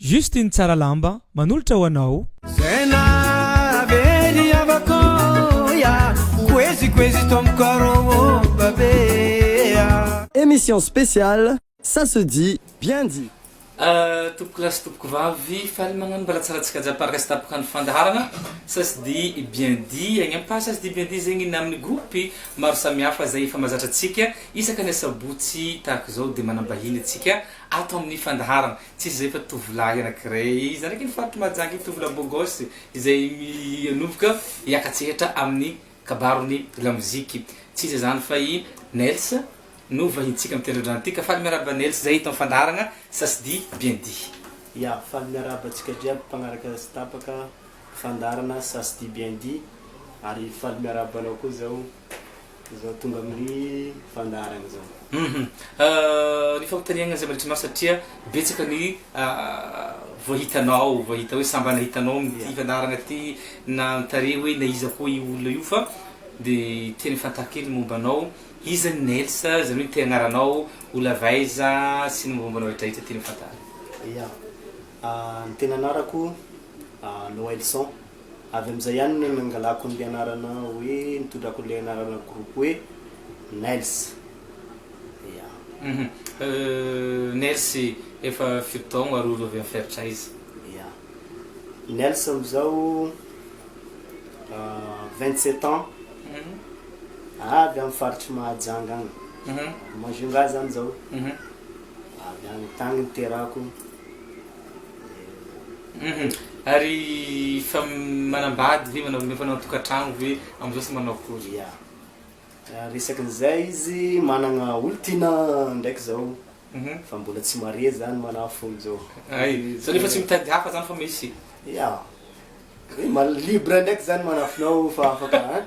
Justine Tsaralamba manolotra ho anao. Zena very avako ya kwezi kwezi tomkaro babe ya. Émission spéciale, ça se dit, bien dit. Tompoko lahy sy tompoko vavy, faly magnano mbala tsara antsika jiaby mpanaraka sy tapaka ny fandaharana Ça se dit bien dit. Agny am-paha Ça se dit bien dit zegny ny amin'ny groupe maro samihafa zay efa mahazatra antsika isaka ny asabotsy tahaka izao dia manam-bahiny antsika ato amin'ny fandaharana. Tsisy izay fa tovolahy anankiray zanaky ny faritry Mahajanga io, tovolahy beau gosse izay mianomboka hiaka-tsehatra amin'ny kabaron'ny lamoziky. Tsy iza izany fa i Nels no vahintsika amin'ity androandroany ity ka faly miarahaba Nels izay eto amin'ny fandaharana Ça se dit bien dit. Ya, faly miarahaba antsika jiaby mpagnaraka sy tapaka fandaharana Ça se dit bien dit ary faly miarahaba anao koa zao Izao tonga amin'ny fandaharana izao. Hum ny fanontaniagna izay mandritry maro satria betsaka ny vao hitanao, vao hita hoe sambany hitanao amin'ity fandaharana ity na ny tarehy hoe na iza koa io olona io fa de tena fantaro kely ny momba anao, iza ny Nels, izany hoe ny tena anaranao, olo avy aiza sy ny mombamomba anao rehetra rehetra tena fantaro. Ya, ny tena anarako Noelson. Avy amin'izay ihany no nangalako an'ilay anarana hoe, nitondrako an'ilay anarana groupe hoe Nels. Ya. Nels efa firy taogno ary olo avy amin'ny faritra aiza? Ya. Nels amin'izao 27 ans, avy amin'ny faritry Mahajanga agny. Majunga zany zao. Avy agny, tagny niterahako. Hum ary efa manambady ve manao efa manao tokantragno ve amizao sa manao akory? Ya, resakin'izay izy managna olo tiana ndraiky zao fa mbola tsy marié zany manafo amizao. Hay, zany efa tsy mitady hafa zany fa misy? Ya, hoe ma- libre ndraiky zany manafinao fa afaka an!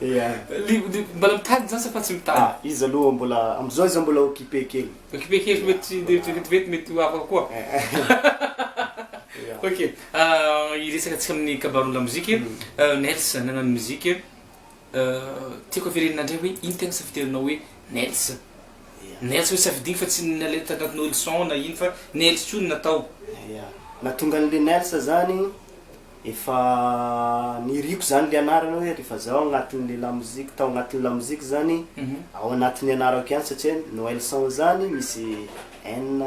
Ya. Lib- mbola mitady zany sa fa tsy mitady? Ah, izy aloha mbola amizao izy mbola occupé kely. Occupé kely fa mety tsy vetivety mety ho afaka koa. Ok, hiresaka antsika amin'ny kabaron'ny lamoziky. Nels nagnano moziky, tiako averenina indray hoe ino tegna safidianao hoe Nels? Nels hoe safidigny fa tsy naleta tanatin'ny Olson na ino fa Nels koa no natao. Ya, nahatonga an'le Nels zany Efa niriko zany le anarana hoe rehefa zaho agnatin'le lamoziky tao agnatin'ny lamoziky zany ao anatin'ny anarako ihany satria Noelson zany misy N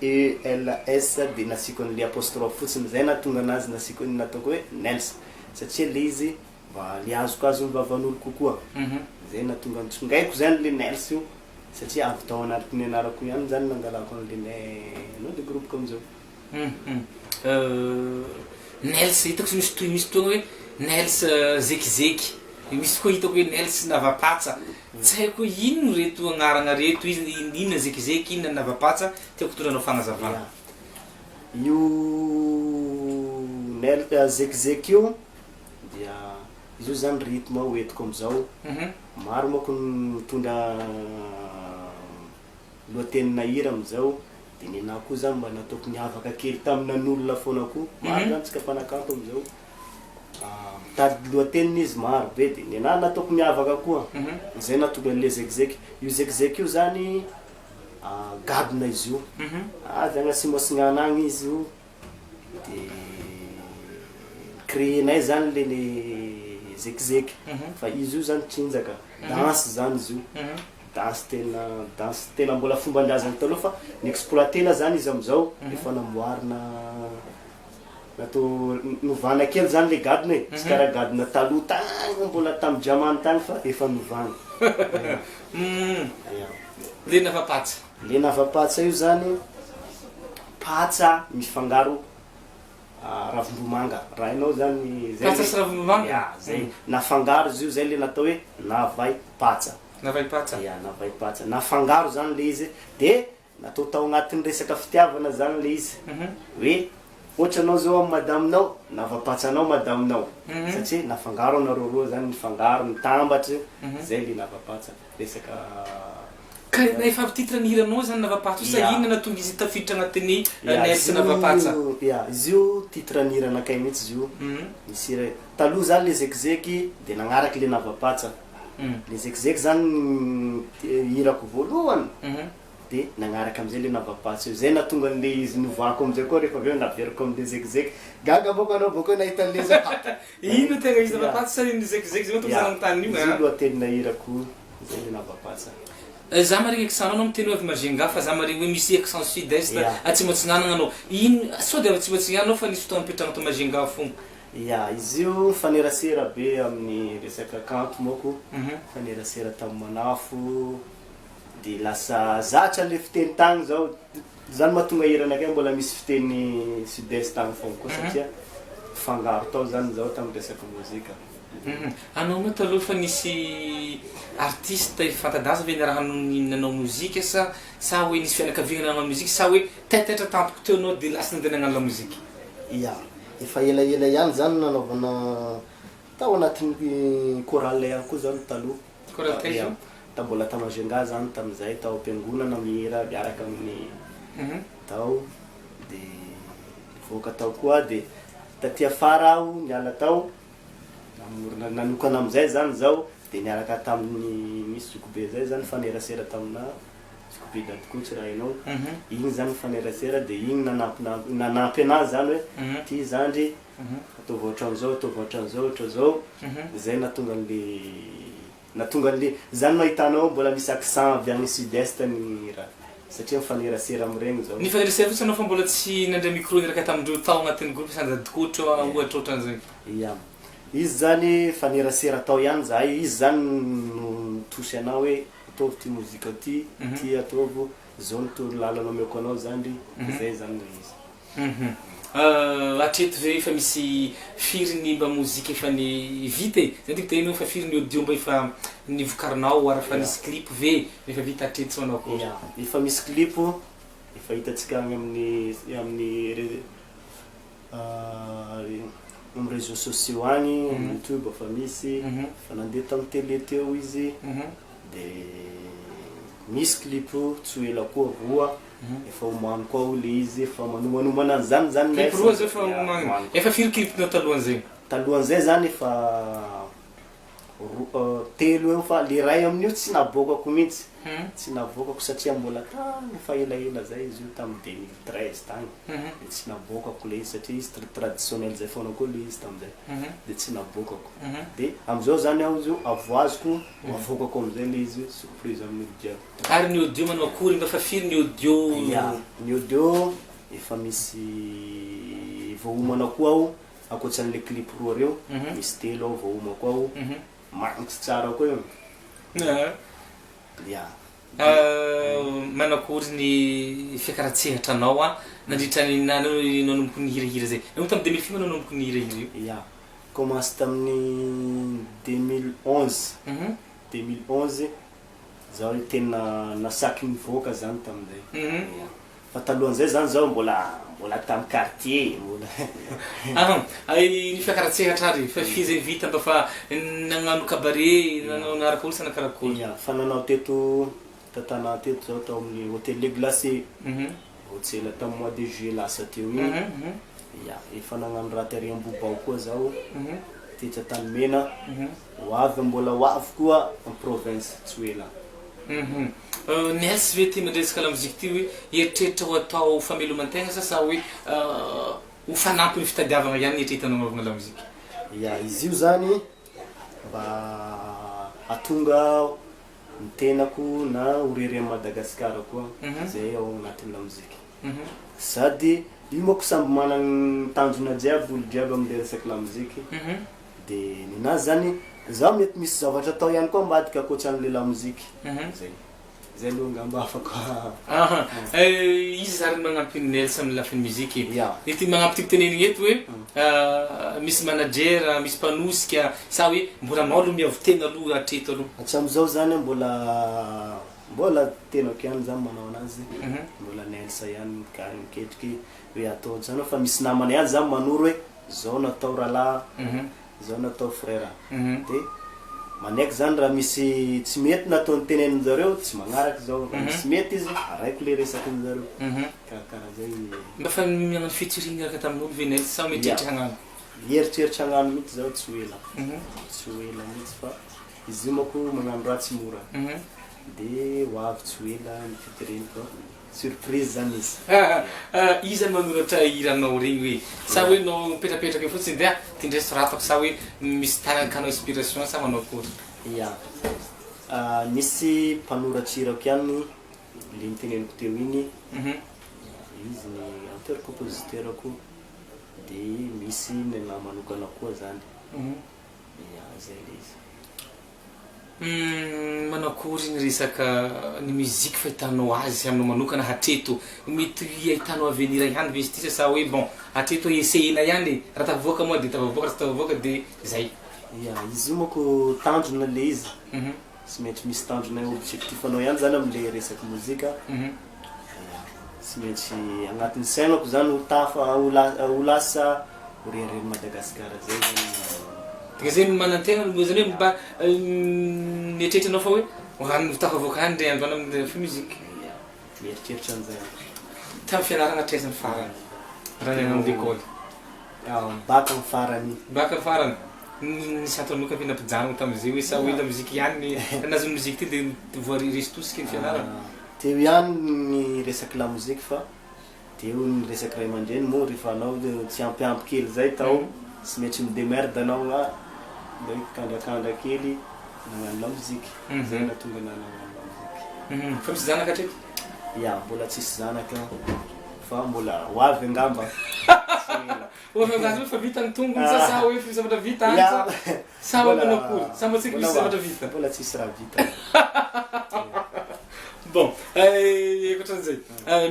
E L S de nasiako an'le apostrophe fotsiny zay nahatonga anazy nasiako nataoko hoe Nels satria le izy mba le azokazon'ny vavan'olo kokoa zay nahatonga nitsongaiko zany le Nels io satria avy tao anatin'ny anarako ihany zany nangalako an'le nom de groupe-ko amizao. Hum Nels hitako misy toy misy fotoagna hoe Nels zekizeky, misy koa hitako hoe Nels navapatsa, tsy haiko hoe ino reto agnarana reto, inona zekizeky, inona navapatsa, tiako hitondranao fagnazavana. Ya, io Nel zekizeky io dia izy io zany rythme hoentiko amizao, maro manko ny mitondra Lohatenina hira amin'izao dia nenaha koa zany mba nataoko niavaka kely taminan'olona foana koa, maro zany tsika mpanakanto amin'izao mitady lohatenina izy maro be dia nenaha nataoko miavaka koa, izay nahatonga an'le zekizeky, io zekizeky io zany gadona izy io, avy agny atsimo atsignana agny izy io de ni-créer-nay zany le le zekizeky fa izy io zany tsinjaka, danse zany izy io, danse tena danse tena mbola fomban-drazana taloha fa ni-exploiter-na zany izy amizao efa namboarina natao novana kely zany le gadona e, tsy karaha gadona taloha tagny mbola tamy dramany tagny fa efa novana, ya. Le nava-patsa. Le nava-patsa io zany Patsa mifangaro ravimbomanga raha hainao zany zay Patsa sy ravimbomanga? Ya zay nafangaro izy io zay le natao hoe navay patsa. Navay patsa. Ya navay patsa nafangaro zany le izy de natao tao agnatin'ny resaka fitiavana zany le izy hoe ohatra anao zao amin'ny madaminao nava-patsanao madaminao satria nafangaro anareo roa zany nifangaro nitambatry zay le nava-patsa. Resaka Ka efa avy titre ny hiranao zany Navapatsa sa inona nahatonga izy tafiditra agnatin'ny Nels Navapatsa? Ya, izy io titre ny hiranakay mihitsy izy io, misy hira, taloha zany le zekizeky de nagnaraky le Navapatsa, le zekizeky zany hirako voalohany. De nagnaraka amizay le navapatsa io, zay nahatonga an'le izy novako amizay koa rehefa avy eo naveriko amle zekizeky, gaga bôka anao bôkeo nahita an'le izy ha! Ino tegna izy navapatsa sa ino zekizeky zay mahatonga za nanontany io Izy io a? lohatenina hirako zay le navapatsa. Za maregny accent nao anao miteny hoe avy Majunga fa za maregny hoe misy accent sud est atsimo atsinanagna anao, ino sao de avy atsimo atsinanana anao fa nisy fotoagna nipetrahana tao Majunga fogna? Ya, izy io mifanerasera be amin'ny resaka kanto manko, mifanerasera tamin'ny Manafo, de lasa zatra le fiteny tagny zao, zany mahatonga hiranakay mbola misy fiteny sud est agny fogna koa satria mifangaro tao zany zaho tamin'ny resaka mozika. Anao moa taloha efa nisy artiste efa fanta-daza ve niarahanao nanao mozika sa sa hoe nisy fianakaviagna nanao mozika sa hoe taitaitra tampoka teo anao de lasa nandeha nagnano lamoziky? Ya, efa elaela ihany zany nanaovana tao anatin'ny chorale ihany koa zany taloha. Chorale taiza io? Ta mbola ta Majunga zany tamin'izay tao am-piangonana mihira miaraka amin'ny tao de nivoaka tao koa de taty afara aho niala tao namorona nanokana amizay zany zaho de niaraka tamin'ny misy zokibe zay zany nifanerasera tamina zokibe dadikotsy raha hainao igny zany nifanerasera de igny nanampy nanampy anahy zany hoe ty zandry Ataovy ohatran'izao, ataovy ohatran'izao, ohatran'izao, zay nahatonga an'le nahatonga an'le zany no ahitanao mbola misy accent avy any sud est ny raha satria mifanerasera amin'ireny zao. Nifanerasera fotsiny anao fa mbola tsy nandray micro niaraka tamin-dreo tao agnatin'ny groupe sady dadikotra ohatra ohatran'izay. Ya. Izy zany mifanerasera tao ihany zahay, izy zany no nitosy anah hoe ataovy ty mozika ty, ty ataovy, zao ny toro lalana omeko anao zandry, zay zany le izy. Hum hatreto ve efa misy firy ny mba mozika efa ny vita e? Zay tiako tenenina hoe efa firy ny audio mba efa nivokarinao ary efa nisy clip ve efa vita hatreto sa manao akory? Ya, efa misy clip efa hitantsika agny amin'ny amin'ny amin'ny réseaux sociaux agny, amin'ny youtube efa misy, efa nandeha tamin'ny télé teo izy, de misy clip tsy ho ela koa roa. Efa omaniko ao le izy, efa manomanomana an'izany zany Clip roa zao efa omanina. Efa firy clip-nao talohan'izay? Talohan'izay zany efa ro- telo eo fa le ray amin'io tsy navoakako mihitsy, tsy navoakako satria mbola tany efa elaela zay izy io tamin'ny 2013 tany, de tsy navoakako le izy satria izy tra- traditionnel zay foana koa le izy tamin'izay, de tsy navoakako. De am'zao zany aho izy io avoaziko, avoakako am'zay le izy surprise amin'olo jiaby. Ary ny audio manao akory mba fa firy ny audio? Ya, ny audio efa misy voaomana koa ao ankoatran'le clip roa reo, misy telo ao voaomako ao, magnitry tsara koa io. Ya. Manakory ny fiakaran-tsehatra anao an nandritra ny nanomboka nihirahira zay? Nanomboka tamin'ny 2000 firy moa nanomboka nihirahira io? Ya, commence tamin'ny 2011, 2011 Zaho io tena nasaky nivoaka zany tamin'izay. Ya. Fa talohan'izay zany zaho mbola mbola tamin'ny quartier mbola. Aha, ay ny fiakaran-tsehatra ary fa f'iza izay vita mba fa nagnano cabaret, nanao nagnaraka olo sa nakarakôry? Ya, fa nanao teto tantanà teto zaho tao amin'ny hôtel Le Glacier. Vao tsy ela tamin'ny mois de juillet lasa teo iny. Ya, efa nagnano raha tery Ambohibao koa zaho, tetsy Antanimena. Ho avy mbola ho avy koa en province tsy ho ela. Hum Nels ve ty mandresaka lamoziky ty hoe eritreritra ho atao fameloman-tegna sa sa hoe ho fanampin'ny fitadiavagna ihany ny eritreretanao agnaovagna lamoziky? Ya, izy io zany mba hahatonga ny tenako na ho rery an'i Madagasikara koa zay ao agnatin'ny lamoziky. Sady io manko samby managny tanjona jiaby olo jiaby amle resaky lamoziky. De nenazy zany zaho mety misy zavatra atao ihany koa ambadika ankoatran'le lamoziky zay zay aloha angamba afaka Aha, iza zary magnampy ny Nels amin'ny lafiny musique e? Ya. Ny ty magnampy tiako tenenigna eto hoe misy manager, misy mpanosika sa hoe mbola anao aloha miavo-tena aloha hatreto aloha? Hatramizao zany mbola mbola tenako ihany zany manao anazy, mbola Nels ihany mika- miketriky hoe atao ohatr'izany fa misy namana ihany zany manoro hoe Zao natao rahalahy, zao natao frère. De manaiky zany raha misy tsy mety nataony tenenin-jareo tsy magnaraka zao, raha misy mety izy araiko le resakin-jareo. Karakaraha zay. Mba efa nagnano featuring niaraka tamin'olo ve Nels sa mieritreritra hagnano? Mieritreritra hagnano mihitsy zaho tsy ho ela, tsy ho ela mihitsy fa izy io manko magnano raha tsy mora. De ho avy tsy ho ela ny featuring fa surprise zany izy. Iza no manoratra hiranao regny hoe? Sa hoe nao mipetrapetraka eo fotsiny de ah ty ndray soratako sa hoe misy tagnankanao inspiration sa manao akory? Ya, nisy mpanoratra hirako ihany le niteneniko teo igny, izy ny auteur compositeur-ko de misy ny anahy manokana koa zany, ya zay le izy. Humm manakory ny resaka ny musique fahitanao azy aminao manokana hatreto? Mety ahitanao avenir ihany ve izy ity sa sa hoe bon hatreto essayer-na ihany e, raha tafavoaka moa de tafavoaka raha tsy tafavoaka de zay. Ya, izy io manko tanjona le izy, tsy maintsy misy tanjona objectif anao ihany zany amle resaky mozika, ya tsy maintsy agnatin'ny saignako zany ho tafa ho la- ho lasa ho reharehan'i Madagasikara zay zany ny. Dika zay manantena no zany hoe mba mieritreritra anao fa hoe ho any ho tafavoaka any ndray andro any amin'ny fi musique. Ia, mieritreritra an'izay aho. Tamin'ny fianarana hatraiza ny farany? Raha ny any amin'ny l'école. Bac ny farany. Bac ny farany. Nisy antony manokana ve nampijanona tamin'izay hoe sa hoe lamoziky ihany ny nahazo ny moziky ity dia voaresy tosika ny fianarana? Teo ihany ny resaky lamoziky fa Teo ny resaky ray aman-dreny moa rehefa anao tsy ampiampy kely zay tao tsy maintsy mi-demerde anao a ndao hikandrakandra kely nagnano lamoziky zay nahatonga anah nagnano lamoziky. Fa misy zanaka hatreto? Ya, mbola tsisy zanaka fa mbola ho avy angamba tsy ela. Ho avy angamba fa vita ny tongony sa sa hoe misy zavatra vita any sa sa hoe manao akory? Sa mba tsy misy zavatra vita? Mbola tsisy raha vita. Bon, ankoatran'izay,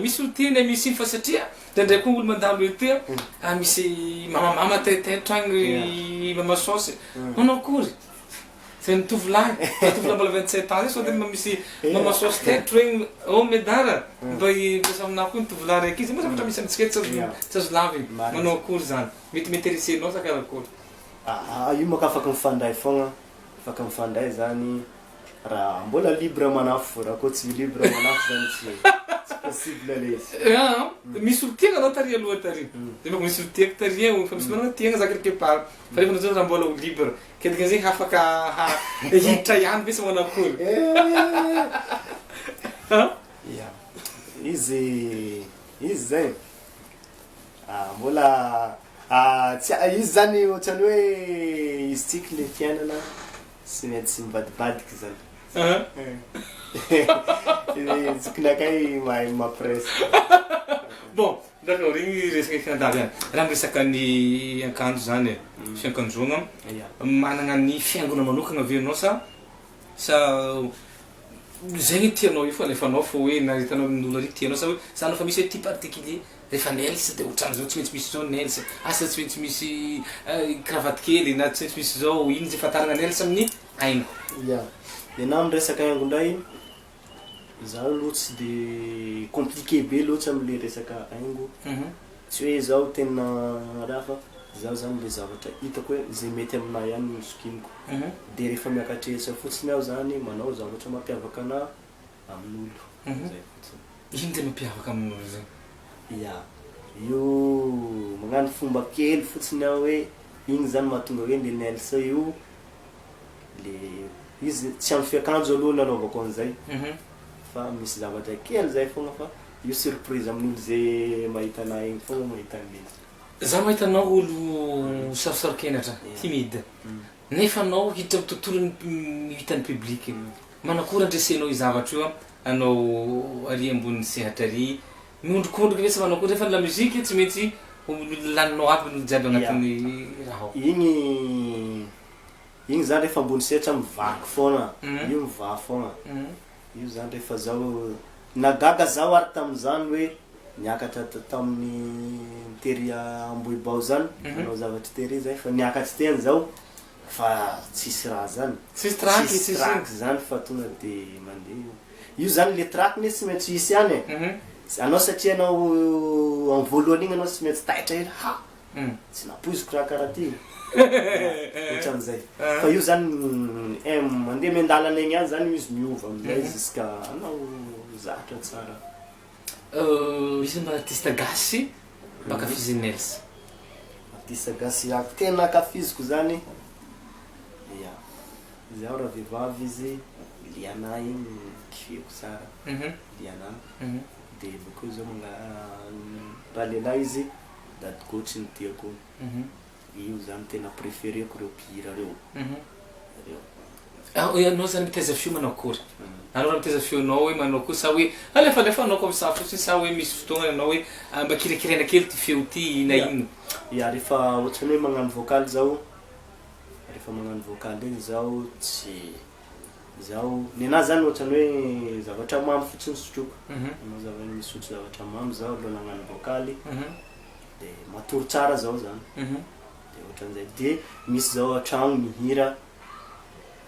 misy olo tena misy iny fa satria indraindray koa olo mandalo ety a, misy mamamama taitaitra agny mama saosy, manao akory? Zay ny tovolahy, za tovolahy mbola 27 ans zay sao de mba misy mama saosy taitra regny, oh medara mba hiresaka aminahy koa ny tovolahy raiky iny, zay moa zavatra misy amintsika eto tsy azo lavigny, manao akory zany? Mety mi-interesser anao sa karakory? Aa io manko afaka mifandray foagna, afaka mifandray zany Raha mbola libre manafo, raha koa tsy libre manafo zany tsy tsy possible le izy. Ah, misy olo tiagna anao tary aloha tary. Zay manko misy olo tiako tary e, fa misy manana tiagna za quelque part. Fa rehefa anao zany raha mbola ho libre, ke dikan'izay afaka hiditra ihany ve sa manao akory? Ah? Ya, izy izy zay ah, mbola ah, tsy izy zany ohatrany hoe izy tsiky le fiainana Tsy maintsy mivadibadiky zany. Zokinakay mahay mampiresy. Bon, d'accord, igny resaka fiandavy any. Raha miresaka ny akanjo zany e, fiakanjoagna, managna ny fihaingona manokagna ve anao sa sa zegny tianao io fa alefanao fô hoe na hitanao amin'olo ary tianao sa hoe sa anao fa misy hoe ty particulier Rehefa nails dia otran'izao tsy maintsy misy zao nails, asa tsy maintsy misy cravate kely na tsy maintsy misy zao, ino zay fahatarana nails amin'ny haingo. Ya, ny anahy amin'ny resaka haingo indray, izaho aloha tsy de compliqué be loatra amle resaka haingo, tsy hoe izaho tena raha fa izaho zany le zavatra hitako hoe zay mety aminahy ihany no sokiniko, de rehefa miakatrehitra fotsiny aho zany manao zavatra mampiavaka anahy amin'olo, zay fotsiny. Ino tena mampiavaka amin'olo zay? Ya, io magnano fomba kely fotsiny aho hoe igny zany mahatonga hoe le nails io le izy tsy amin'ny fiakanjo aloha nanaovako an'izay fa misy zavatra kely zay foagna fa io surprise amin'olo ze mahita anahy igny foagna mahita an'le izy. Za mahita anao olo sarosaro-kenatra, timide, nefa anao hiditra amin'ny tontolon'ny hitan'ny public. Manakory andresenao io zavatra io anao ary ambony sehatra ary miondrikondrika ve sa manao akory nefa ny la musique tsy maintsy ho laninao aby ny olo jiaby agnatin'ny raha ao. Igny igny zany rehefa ambony sehatra mivaky foagna, io mivaha foagna, io zany rehefa zaho nagaga zaho ary tamin'izany hoe niakatra tamin'ny tery Ambohibao zany nanao zavatry tery zay fa niakatry teny zaho Fa tsisy raha zany. Tsisy trac tsisy trac zany fa tonga de mandeha io. Io zany le trac ne tsy maintsy hisy ihany e. Anao satria anao am voalohany igny anao tsy maintsy taitra hely ha! Tsy nampoiziko raha karaha ty. Ohatran'izay. Fa io zany eh mandeha miandalana egny ihany zany izy miova amizay jusqu'à anao zatra tsara. Iza mba artiste gasy mpankafy Nels? Artiste gasy tena ankafiziko zany, ya, Zaho raha vehivavy izy, Liana igny kifeko tsara, Liana. De bakeo zaho raha lehilahy izy, Daddy Coach no tiako. Io zany tena préféreko reo mpihira reo. Reo. Anao zany mitaiza feo manao akory? Anao raha mitaiza feonao hoe manao akory sa hoe alefalefa anao comme ça fotsiny sa hoe misy fotoagna anao hoe mba kirakiraina kely ty feo ty na inona? Ya, rehefa ohatrany hoe magnano vocal zaho, rehefa magnano vocal igny zaho tsy zaho nenahy zany ohatrany hoe zavatra mamy fotsiny sotroiko. Manao misotro zavatra mamy zaho alohan'ny hagnano vocal, de matory tsara zaho zany. De ohatran'izay. De misy zaho an-tragno mihira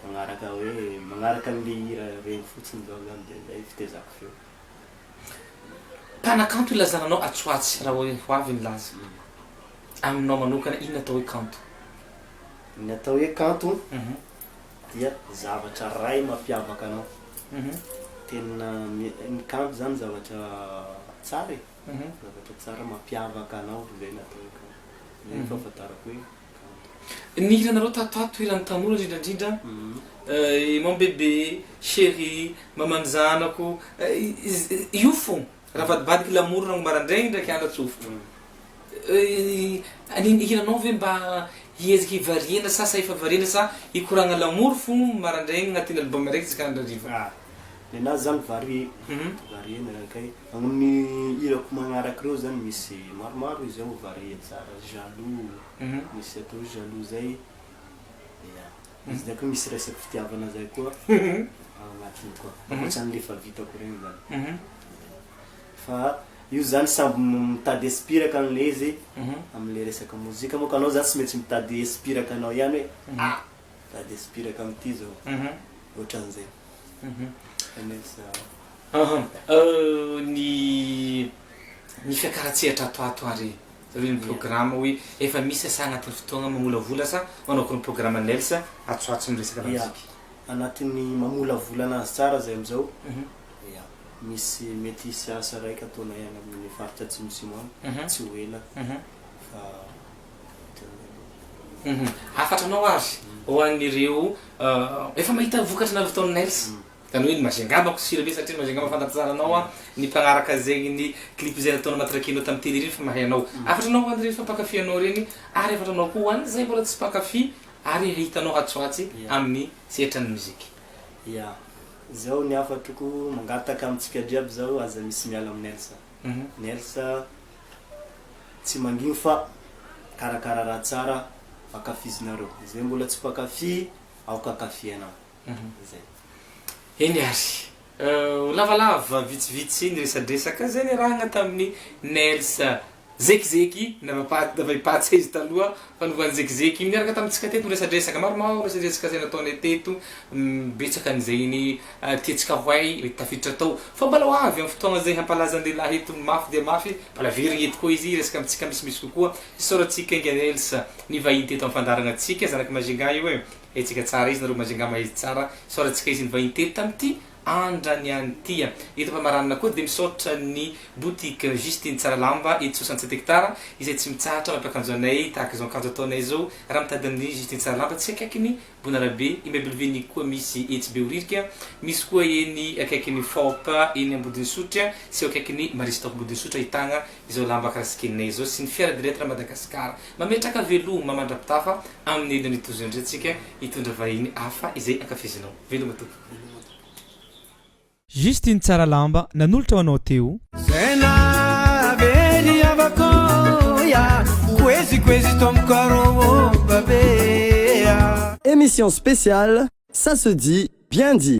magnaraka hoe magnaraka an'le hira regny fotsiny zaho zany, de zay fitaizako feo. Mpanakanto ilazana anao atsoatsy raha hoe ho avy ny laza. Aminao manokana inona atao hoe kanto? Ny atao hoe kanto dia zavatra ray mampiavaka anao. Tena ny kanto zany zavatra tsara e. Zavatra tsara mampiavaka anao, zay ny atao hoe kanto. Zay ny fahafantarako hoe kanto. Ny hiranareo tato ato, hiran'ny tanora indrindra indrindra, mon bébé, chéri, maman'ny zanako, io fô raha vadibadiky l'amour nango maraindraigny ndraiky andro atsofotro. Ny hiranao ve mba hiezaky variana sa efa variana sa hikoragna l'amour fo maraindraigny agnatin'ny album raiky jusqu'à andro hariva? Ah, nenazy zany varie, varie kay. Amin'ny hirako magnaraky reo zany misy maromaro izy ao varie tsara, jaloux, misy atao hoe jaloux zay, ya, izy ndraiky misy resaky fitiavana zay koa ao agnatiny koa, ankoatran'le efa vitako regny zany. Fa io zany samby mitady inspiraka an'le izy am'le resaka mozika manko anao zany tsy maintsy mitady inspiraka anao ihany hoe ah, mitady inspiraka am'ty zao, ohatran'izay. Ny fiakaran-tsehatra ato ato ary zany hoe ny programme hoe efa misy asa agnatin'ny fotoagna mamolavola sa manao akory ny programme Nels atso atso miresaka lamoziky? Anatin'ny mamolavola anazy tsara zay amizao, ya, misy mety hisy asa raiky ataonay any amin'ny faritra atsimotsimo any, tsy ho ela fa Hafatra anao ary ho an'ireo efa mahita vokatra navy taon'ny Nels. Zany hoe ny Majunga manko sira be satria ny Majunga mahafantatra tsara anao an, ny mpanaraka zegny ny clip izay nataonao matraquenao tamin'ny télé ireny fa mahay anao. Hafatra anao ho an'ireny efa mpankafy anao ireny ary hafatra anao koa ho an'izay mbola tsy mpankafy ary hitanao hatsohatsy amin'ny sehatra ny musique. Ya, zao ny hafatroko mangataka amintsika jiaby zao aza misy miala amin'i Nels. Nels tsy mangigny fa karakara raha tsara ankafizinareo. Izay mbola tsy mpankafy aoka ankafianao. Zay. Eny ary. Ho lavalava vitsivitsy ny resadresaka izay niarahana tamin'i Nels Zekizeky, navapatsa izy taloha fa novany Zekizeky, niaraka tamintsika teto niresadresaka maromaro resadresaka izay nataonay teto, betsaka an'izay ny tiantsika ho hay mety tafiditra tao fa mbola ho avy amin'ny fotoagna izay hampalaza ny lehilahy eto mafy dia mafy, mbola averigny eto koa izy hiresaka amintsika misimisy kokoa, isaorantsika ingahy Nels nivahiny teto amin'ny fandaharanantsika, zanak'i Majunga io e. Hetsika tsara izy nareo Majunga mahay izy tsara isaorantsika izy nivahiny teto tamin'ity andraniany ity a. Eto am-pamaranana koa dia misaotra ny boutique Justine Tsaralamba eto 67 hectares izay tsy mitsahatra mampiakanjo anay tahaka izao akanjo ataonay izao raha mitady amin'ny Justine Tsaralamba tsy akaikin'ny Bonarabe immeuble Veni koa misy etsy Behoririka misy koa eny akaikin'ny Fop eny Ambodinsotra sy eo akaikin'ny Marie Stop Ambodinsotra ahitagna izao lamba karasikeninay izao sy ny fière de lettre Madagascar. Mametraka veloma mandra-pitafa amin'ny herin'ny tojo indray tsika hitondra vahiny hafa izay ankafizinao. Veloma tompoko. Justine Tsaralamba nanolotra ho anao teo. Zena very avako ya kwezi kwezi tomkaro babe ya. Émission spéciale, ça se dit, bien dit.